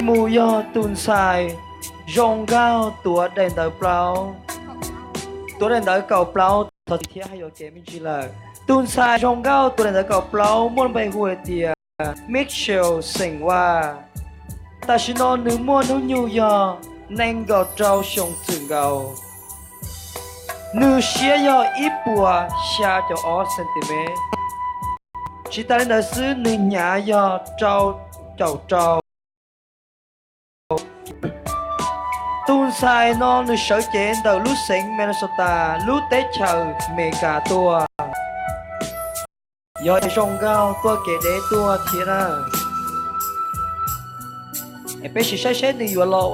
mus yog tus ntxhais zoo nkauj tuav daim ntawv plaub, tuav daim ntawv kaum plaub, thov txim thiab hais yuam kev me ntsis lawm. Tus ntxhais zoo nkauj tuav daim ntawv kaum plaub muaj lub npe hu hais tias Mitchell xeem Vaj. Tam sim no nws muaj hnub nyoog yog nees nkaum rau xyoo txwm nkaus. Nws siab yog ib puas xya caum ob centimeter. Tsis tas li ntawd xwb, nws hnyav yog rau caum rau. Tus ntxhais no nws sawv cev ntawm lub xeev Minnesota, lub teb chaws Amelikas tuaj. Yog zoo nkauj tuaj kev deb tuaj thiab na. Es peb sim saib seb nws yuav los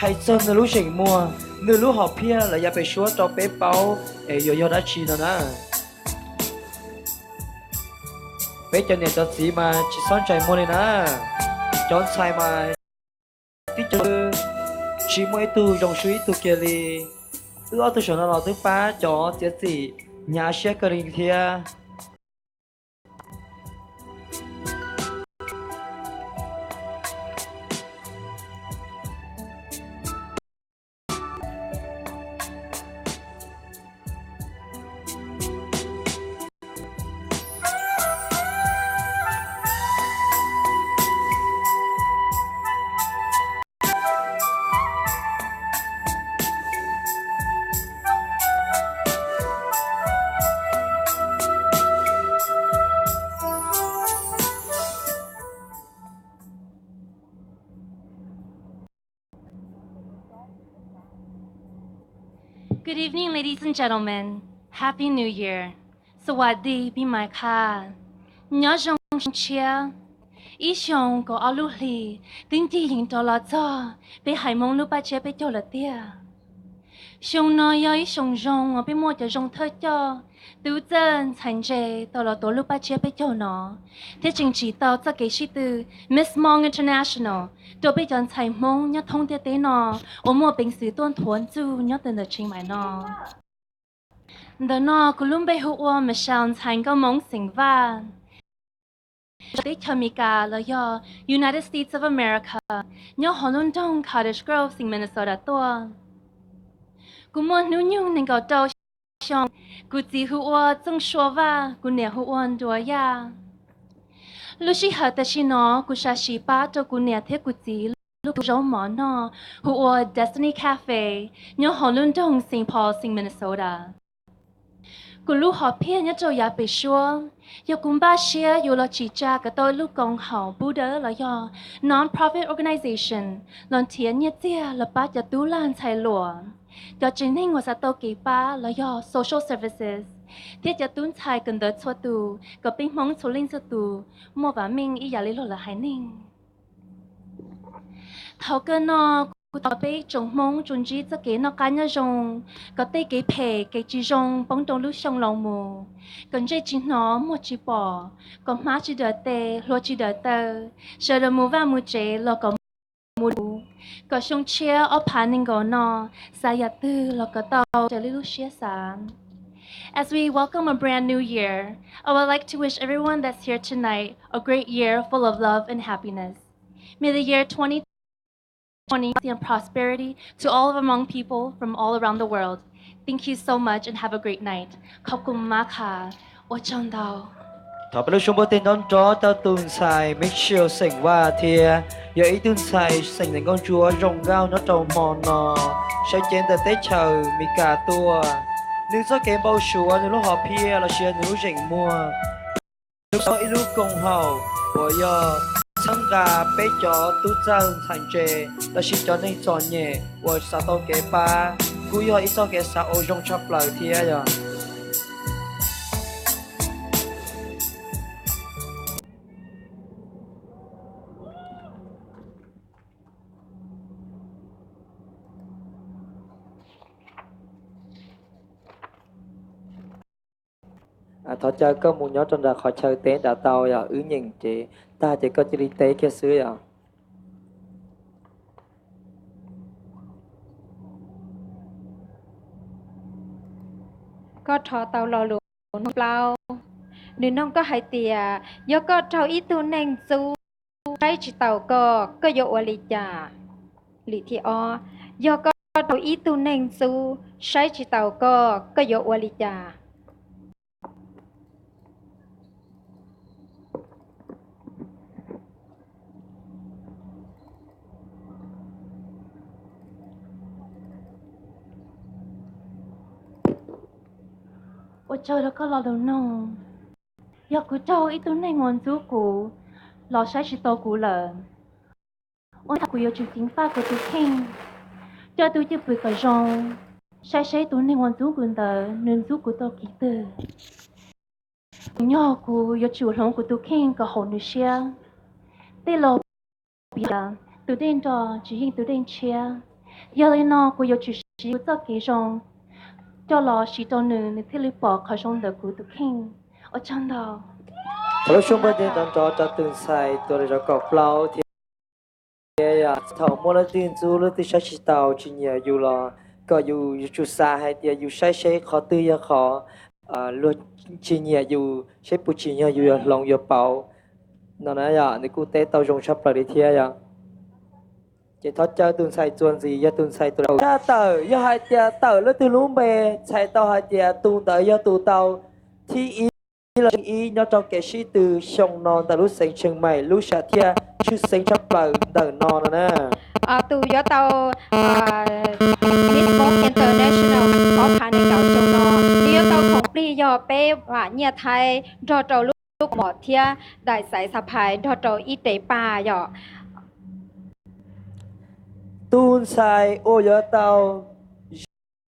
hais txog nws lub zeem muag, nws lub hom phiaj los yav pem suab rau peb paub es yuav yog dab tsi no na. Peb cov niam cov txiv mas tsis txhob ntsais muag li na. Cov ntxhais mas tib co tsis muaj ib tug zoo swb ib tug kiag li. Wb ob tug saum no los twb pab cov txiav txim hnyav siab kawg li thiab. Good evening, ladies and gentlemen. Happy New Year. สวัสดีปีใหม่ค่ะ. Nyob zoo xyoo tshiab. Ib xyoo kaum ob lub hlis twb ncig yees rov los txog peb haiv Hmoob lub paj tsiab peb caug lawm tiag. Xyoo no yog ib xyoo zoo uas peb muaj cov zoo thawj coj, tub txawj ntxhais ntse tau los tuav lub paj tsiab peb caug no, thiab tseem tsim tau txoj kev sib tw Miss Hmong International rau peb cov ntxhais Hmoob nyob thoob ntiaj teb no uas muaj peev xwm tuaj nthuav ntxuj nyob tawm ntawm Chiang Mai no. Ntawm no kuv lub npe hu ua Michelle Ntxhais Nkauj Hmoob xeem Vaj, teb chaws Amelikas los yog United States of America, nyob hauv lub nroog Cottage Grove xeem Minnesota tuaj. Kuv muaj hnub nyoog nees nkaum rau xyoo. Kuv txiv hu ua Txooj Sua Vaj, kuv niam hu ua Nruas Yaj. Lub sij hawm tam sim no kuv sam sim pab rau kuv niam thiab kuv txiv lub zaub mov noj hu ua Destiny Cafe, nyob hauv lub nroog Saint Paul xeem Minnesota. Kuv lub hom phiaj nyob rau yav pem suab yog kuv npaj siab yuav los tsim tsa kom tau ib lub koom haum pub dawb los yog non-profit organization los nrhiav nyiaj txiag los pab cov tub lag ntxhais luam, cov tsev neeg uas xav tau kev pab los yog social services, thiab cov tub ntxhais kawm ntawv txhua tus kom peb Hmoob txhua leej txhua tus muaj vam meej ib yam li luag lwm haiv neeg. Thaum kawg no kuv thov peb tsoom Hmoob tsuas ntsib txoj kev noj qab nyob zoo, kom tej kev phem kev tsis zoo poob rau lub xyoo los mus, kom ntsej tsis hnov muag tsis pom, kom hmab tsis dawm tes hlua tsis dawm taw, sawv daws mus vaj mus tsev los kom mus, kom xyoo tshiab ob phav nees nkaum no xav yam twg los kom tau raws li lub siab xav. As we welcome a brand new year, I would like to wish everyone that's here tonight a great year full of love and happiness. May the year twenty twenty bring prosperity to all of Hmong people from all around the world. Thank you so much and have a great night. Khov kum mab kha, ua tsaug ntau. Thov peb lub suab npuab tej nrov nrov rau tus ntxhais Mitchell xeem Vaj thiab, yog ib tug ntxhais xeem Nees Nkauj Ntsuab zoo nkauj nyob rau hmo no, sawv cev ntawm teb chaws Amelikas tuaj. Nws txoj kev npau suav nws lub hom phiaj los sis nws lub zeem muag, nws tau ib lub koom haum uas yog txhawb nqa peb cov tub txawj ntxhais ntse los sis cov neeg txom nyem uas xav tau kev pab, kuj yog ib txoj kev xav uas zoo tshaj plaws thiab yog. Thov caw koj mus nyob rau nram qhov chaw teb nram tau, yog wb nyeem ces tag ces koj cia li teb kiag xwb yog. Koj rho tau lo lus nug plaub. Nws nug koj hais tias, yog koj raug ib tug neeg txub saib tsis taus koj, koj yuav ua li cas? Lwm thib ob, yog koj rau ib tug neeg ntxub saib tsis taus koj, koj yuav ua li cas? Ua tsaug rau koj lo lus nug. Yog kuv raug ib tug neeg uas ntxub kuv los saib tsis tau kuv lawm, ua ntej kuv yuav tsum ceev faj kuv tus kheej, coj tus cwj pwm kom zoo, saib seb tus neeg uas ntxub kuv ntawd nws ntxub kuv tau kev twg. Tus nyob hauv kuv yuav tsum hloov kuv tus kheej kom haum nws siab. Tej laus piav tias tus dej nrog tsis yeej tus dej ntshiab. Yog li no kuv yuav tsum siv kuv txoj kev zoo coj los siv rau nws, nws thiaj li pom qhov zoo ntawm kuv tus kheej. Ua tsaug ntau. Thaum lub suab npaj nce nrov nrov rau tus ntxhais tuav daim zauv kaum plaub thiab, thaum muaj leej twg ntxub leej twg saib tsis taus tsis nyiam yus los kom yus yuav tsum xav hais tias yus saib seb qhov twg yog qhov luag tsis nyiam yus, seb puas tsim nyog yus yuav hloov yuav pauv no na yom. Nws kuj teb tau zoo tshaj plaws li thiab yom. Ces thov caw tus ntxhais txuas ntxiv, yog tus ntxhais tuav tshaj tawm, yog hais tias tawm leej twg lub npe, txhais tau hais tias tus ntawd yog tus tau thib ib los ib nyob rau kev sib tw xyoo no ntawm lub xeev Tsheej Maim lub sam thiaj tshwj xeeb tshaj plaws ntawm no no na. Tus yuav tau Miss Hmoob International ob phav nees nkaum xyoo no, nws yuav tau khoom plig yog peb vam nyiaj thaib nrog rau lub kaus mom thiab daim xaiv xa phais nrog rau ib rev paj yom. Tus ntxhais uas yuav tau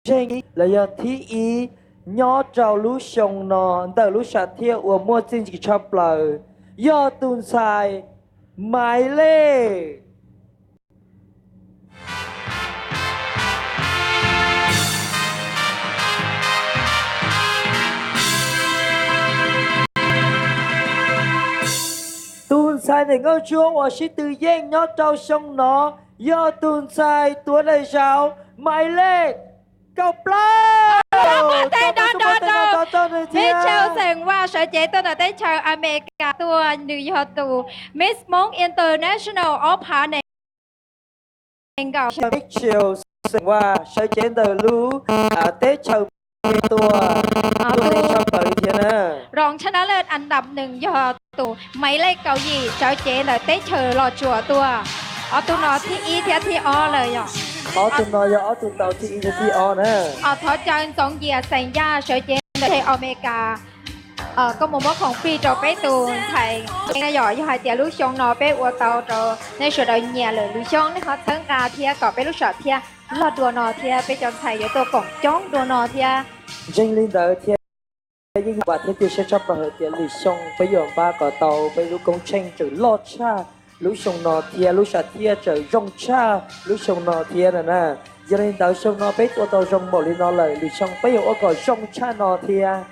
zeeg los yog thib ib nyob rau lub xyoo no ntawm lub sam thiaj uas muaj txiaj ntsig tshaj plaws yog tus ntxhais Maiv Lej. Tus ntxhais ntawm nkauj ntsuab uas sib tw yeej nyob rau xyoo no yog tus ntxhais tuav daim zauv Maiv Lej kaum plaub. Ua tsaug ntau rau Miss Chelsea Vaj sawv cev tuaj ntawm teb chaws Amelikas tuaj, nws yog tus Miss Hmoob International ob phav nees nkaum. Miss Chelsea Vaj sawv cev ntawm lub teb chaws tuaj, tuaj tshaj plaws li thiab na. Rau tshaj na lawm, an dab nees yog tus Maiv Lej kaum yim sawv cev ntawm teb chaws Los Tsuas tuaj. Ob tug no thib ib thiab thib ob lawm yom. Ob tug no yog ob tug tau thib ib thiab thib ob na. Thov caw Ntxoov Yias xeem Yaj sawv cev ntawm teb chaws Amelikas, koj mus muab khoom plig rau peb tus ntxhais yom. Yog hais tias lub xyoo no peb ua tau rau nej sawv daws nyiam lawm, lwm xyoo nej ho txhawb nqa thiab kom peb lub sam thiaj loj dua no thiab peb cov ntxhais yuav tuaj koom coob dua no thiab. Ntseeg li ntawd thiab yeej vam thiab cia siab tshaj plaws hais tias lwm xyoo peb yuav npaj kom tau peb lub koob tsheej tseem loj tshaj lub xyoo no thiab lub sam thiaj tseem zoo tshaj lub xyoo no thiab na. Yog li ntawd xyoo no peb ua tau zoo npaum li no lawm, lwm xyoo peb yuav ua kom zoo tshaj no thiab.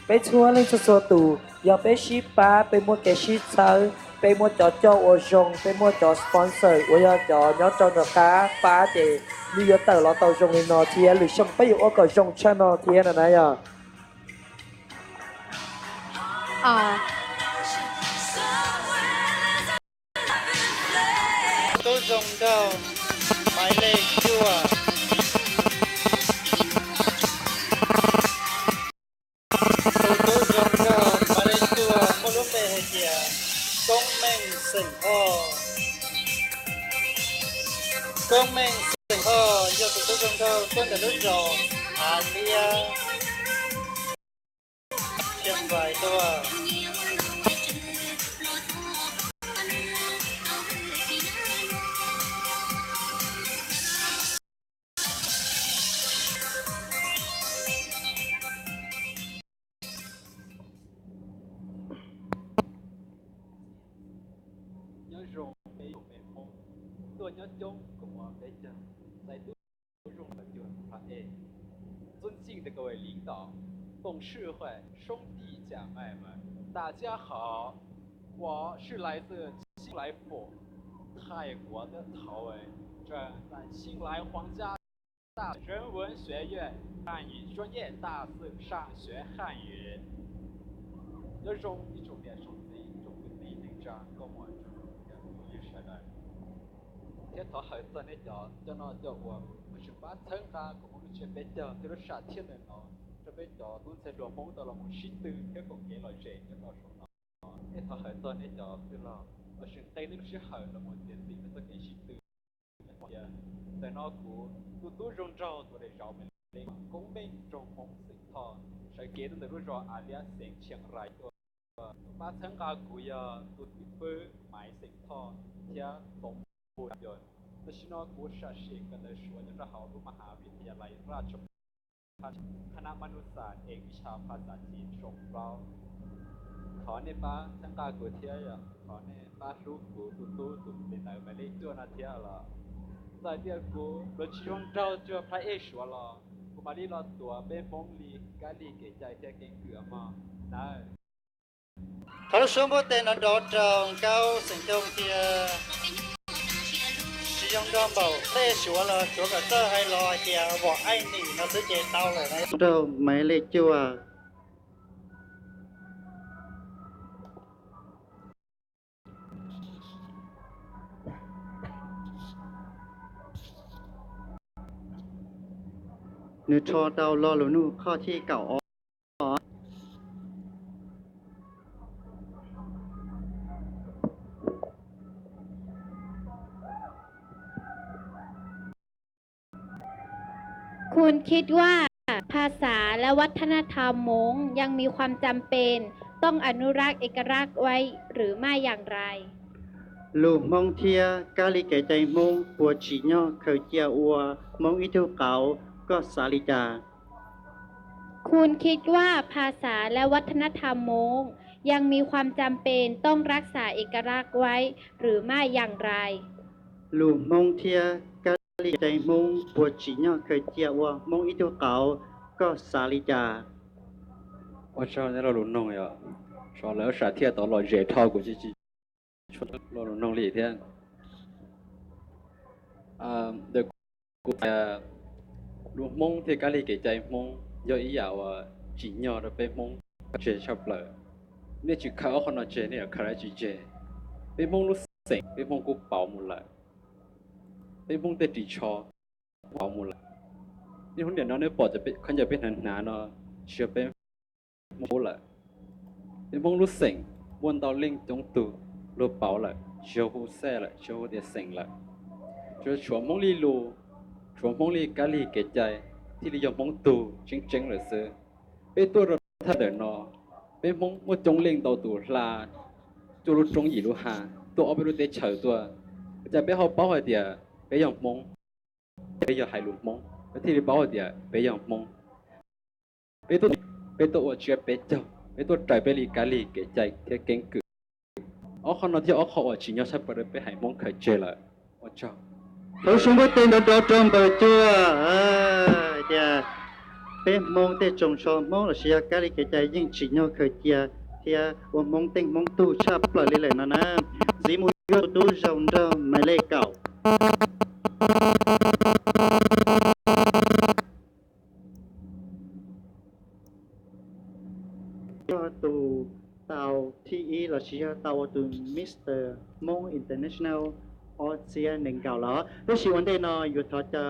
Peb txhua leej txhua txhua tus yog peb sib pab, peb muaj kev sib txhawb, peb muab cov coj ua zoo, peb muab cov sponsor uas yog cov nyob rau nram qab pab ces nws yuav tawm los tau zoo li no thiab, lwm xyoo peb yuav ua kom zoo tshaj no thiab no na yog. Tub zoo nraug, Maiv Lej cuaj. Tus tub zoo nraug Maiv Lej cuaj muaj lub npe hais tias Koob Meej xeem Hoj. Koob Meej xeem Hoj yog tus tub zoo nraug tuaj ntawm lub zos Hav Liab, Chiang Rai tuaj. Nyob zoo peb ib tsoom me Hmoob tuaj nyob coob, kuv ua peb caug txais tub zoo nraug cuaj phav ev. 尊敬的各位领导、董事会、兄弟姐妹们，大家好！我是来自新来府，泰国的陶伟，正在新来皇家 大人文学院汉语专业大四上学汉语。 Nyob zoo ib tsoom niam tsoom txiv tsoom kwv tij neej tsa nkauj muam tsoom Thiab thov hawm txog nej cov coj noj coj ua, Vajtswv pab txhawb nqa kuv hmoob lub tsiab peb caug thiab lub sam thiaj ntawm no rau peb cov tub ntxhais hluas hmoob tau los mus sib tw thiab koom kev lom zem nyob rau saum no. Thiab thov hawm txog nej cov tij laug, Vajtswv nqe nej lub sij hawm los mus txiav txim rau txoj kev sib tw. Ntawm no kuv tus tub zoo nraug tuav daim zauv Maiv Leej, koob meej nroog hmoob xeem Thoj, sawv kev tuaj ntawm lub zos Av Liab xeev Tshias Rais tuaj. Tus pab txhawb nqa kuv yog tus txiv pwb Maiv xeem Thoj thiab Txoov Npus Yos. Tam sim no kuv sam sim kawm ntawv suav nyob rau hauv lub Maha Vidyalai Raj Cov Kha na Manusa es ib tsha phas xas Chin Soom Plaub. Thov nej pab txhawb nqa kuv thiab thov nej pab hlub kuv tus tub tus ntxhais Maiv Leej tuaj no thiab los. Txawm tias kuv los tsis zoo nraug cuag phab ej suav los kuv mam li los tuav peb hmoob li kab lig kev cai thiab keeb kwm mog nawb. Thov lub suab npuaj tes nrov nrov rau Nkauj xeem Xyooj thiab tsis zoo nraug npaum tej suav los suav kom txawj hais los hais tias vos aij nim no xwb ces tau lawm na. Nraug Maiv Leej Cuaj. Nws rho tau lo lus nug qhov thib kaum ob. คุณคิดว่าภาษาและวัฒนธรรมม้งยังมีความจำเป็นต้องอนุรักษ์เอกลักษณ์ไว้หรือไม่อย่างไร Lus Hmoob thiab kab lig kev cai Hmoob puas tsim nyog khaws cia ua Hmoob ib tug qauv, koj xav li cas? คุณคิดว่าภาษาและวัฒนธรรมม้งยังมีความจำเป็นต้องรักษาเอกลักษณ์ไว้หรือไม่อย่างไร Lus Hmoob thiab kab lig kev cai Hmoob puas tsim nyog khaws cia ua Hmoob ib tug qauv, koj xav li cas? Ua tsaug nej lo lus noog yom, tsov lawv sam thiaj tau lom zem dhau kuv tsis tsis tshua lo lus noog li thiab. Ntawm kuv, lus Hmoob thiab kab lig kev cai Hmoob yog ib yam uas tsim nyog rau peb Hmoob tseg tshaj plaws. Nej tsis khaws ob qho no tseg nej yuav khaws dab tsi tseg? Peb Hmoob lub xeem peb Hmoob kuj pauv mus lawm. Peb Hmoob tej ris tsho pauv mus lawm. Niaj hnub niam no nej pom cov khaub ncaws peb hnav hnav no tsis yog peb Hmoob lawm. Peb Hmoob lub xeem muaj ntau leej coob tug luag pauv lawm, tsis yog hu xeem lawm, tsis yog hu tias xeem lawm. Tsuas tshuav Hmoob li lus, tshuav Hmoob li kab lig kev cai thiaj li yog Hmoob tug tseeb tseeb lawm xwb. Peb tuaj rau thaj ntawm no, peb Hmoob muaj coob leej ntau tus hla cuaj lub roob yim lub hav tuaj ob peb lub teb chaws tuaj. Ua cas peb ho paub hais tias peb yog Hmoob, peb yog hais lus Hmoob, peb thiaj li paub hais tias peb yog Hmoob? Peb tuaj, peb tuaj ua tsiab peb caug, peb tuaj raws peb li kab lig kev cai thiab keeb kwm. Ob qho no thiaj ob qho uas tsim nyog tshaj plaws rau peb haiv Hmoob khaws tseg lawm. Ua tsaug. Thov suav npuaj tes nrov nrov rau Npawg Cuaj hais tias peb Hmoob tej tsoos tsho Hmoob lossis yog kab lig kev cai yeej tsim nyog khaws cia thiab ua Hmoob teej Hmoob tug tshaj plaws li lawm no na. Ntxiv mus yog tus tub zoo nraug Maiv Lej Kaum. Yog tus tau thib ib lossis yog tau ua tus Mister Hmoob International ob txhiab nees nkaum los. Tab sis ua ntej no yuav thov caw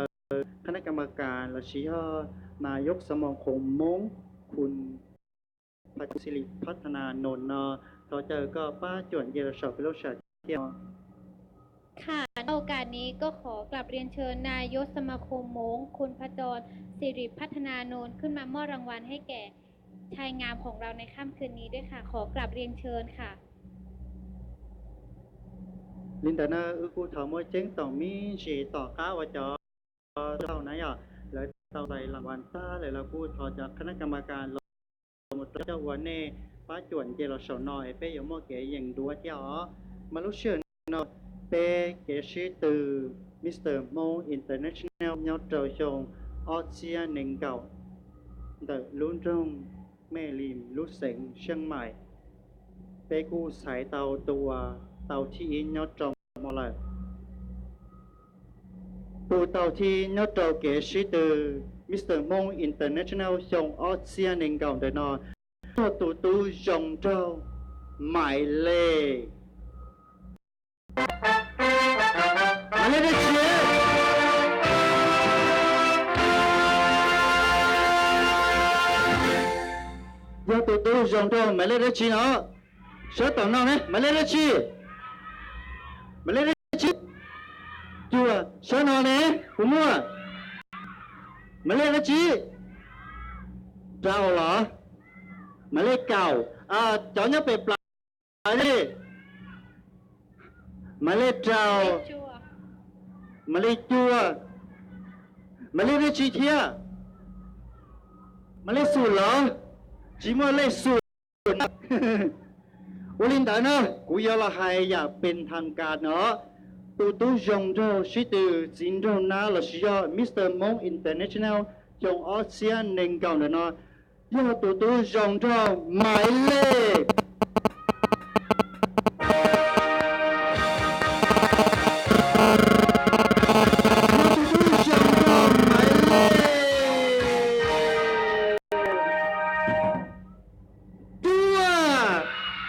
คณะกรรมการ lossis yog นายกสมาคมม้ง คุณ Siris Phathana Noon no, thov caw koj pab cuam nce los saum peb lub sam thiaj. ค่ะ ในโอกาสนี้ก็ขอกราบเรียนเชิญนายกสมาคมม้ง คุณพจร สิริพัฒนานนท์ ขึ้นมามอบรางวัลให้แก่ชายงามของเราในค่ำคืนนี้ด้วยค่ะ ขอกราบเรียนเชิญค่ะ Li ntawd na, wb kuj thov muab ceeb toom me ntsis tom qab uas cov tau na yom, lawv tau txais las vas tag lawm los kuj thov cov คณะกรรมการ los mus rau coj ua nej pab cuam nce los saum no es peb yuav muaj kev yeem duab thiab os. Mas lub sij hawm no peb kev sib tw Mister Hmoob International nyob rau xyoo ob txhiab nees nkaum ntawm lub nroog Mej Lim lub xeev Xeeb Maim, peb kuj xaiv tau tus uas tau thib ib nyob rau mo lawm. Tus tau thib nyob rau kev sib tw Mister Hmoob International xyoo ob txhiab nees nkaum ntawm no yog tus tub zoo nraug Maiv Lej. tuaj zoo nraug, maiv lej dab tsi no? Sab tom no ne, maiv lej dab tsi? Maiv lej dab tsi? Cuaj. Sab no ne, puas muaj? Maiv lej dab tsi? Rau los? Maiv lej kaum. Cov nyob pem plaws ne? Maiv lej rau. Maiv lej cuaj. Maiv lej dab tsi thiab? Maiv lej xum los? Tsis muaj lej xum. Ua li ntawd na, kuv yuav los hais yam pes thas kas no, tus tub zoo nraug sib tw txiv nraug nab lossis yog Mister Hmoob International xyoo ob txhiab nees nkaum ntawm no yog tus tub zoo nraug maiv lej, yog tus tub zoo nraug maiv lej cuaj.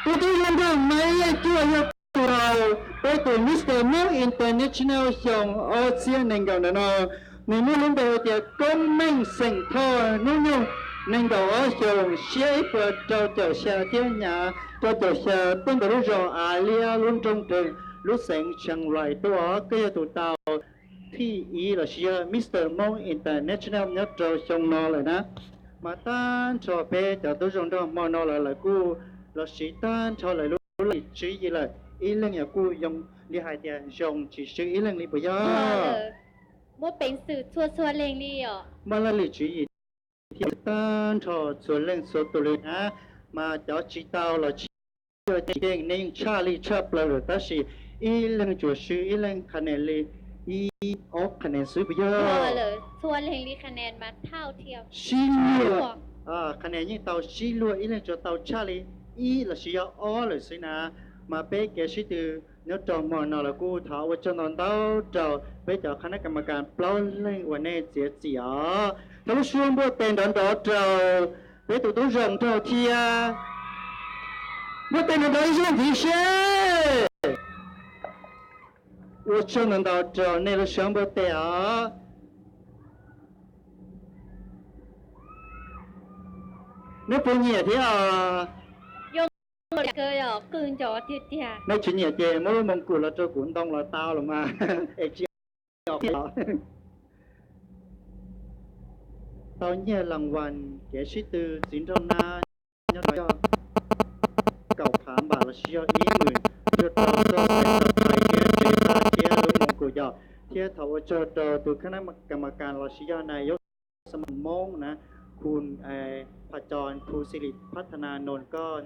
Tus tub zoo nraug maiv lej cuaj yog tus raug peb tus Mister Hmoob International xyoo ob txhiab nees nkaum ntawm no. Nws muaj lub npe hais tias Koob Meej xeem Thoj, hnub nyoog nees nkaum ob xyoos, siab ib puas rau caum xya thiab hnyav rau caum xya, tuaj ntawm lub zos Av Liab, lub nroog Rees, lub xeev Tsheej Lais tuaj. Koj yog tus tau thij ib lossis yog Mister Hmoob International nyob rau xyoo no lawm na. Mas tag nrho peb cov tub zoo nraug hmo no lawm lawv kuj los siv tag nrho lawv lub lim tswv yim lawm, ib leeg yog kuj yoo li hais tias zoo tsis swb ib leeg li puas yog? Muaj peev xwm txhua txhua leej li os. Muaj leej lim tswv yim thiab tag nrho txhua leej txhua tus li na. Mas cov tsis tau los tsis yog tsis yeej, nej yeej tshaj li tshaj plaws lawm tab sis ib leeg tsuas swb ib leeg qha nes li ib ob qha nes xwb puas yog? Sib luag, qha nes yeej tau sib luag, ib leeg tsuas tau tshaj li ib lossis yog ob lawm xwb na. Mas peb kev sib tw nyob rau hmo no los kuj thov ua tsaug ntau ntau rau peb cov khab nab kas mas kas plaub leeg uas nej txiav txim os. Thov lub suab npuaj tes nrov nrov rau peb tus tub zoo nraug thiab. Npuaj tes nrov nrov ib zaug ntxiv seb. Ua tsaug ntau ntau rau nej lub suab npuaj tes os. Nej puas nyiam thiab os? Nej tsis nyiam ces muab lub moos kum los rau kuv ntoo los tau los mas, es tsis tau nyiaj las vas kev sib tw txiv nraug nab nyob rau kaum phav npam lossis yog ib hmos, rau txoj pais thiab tsev paj thiab lub moos kum yom. Thiab thov ua tsaug rau tus khab nab kas mas kas lossis yog nais yauv xas mas Hmoob na, khu Pha Cos, khu Xis Lis Phab Tha Nas, Noos Koj,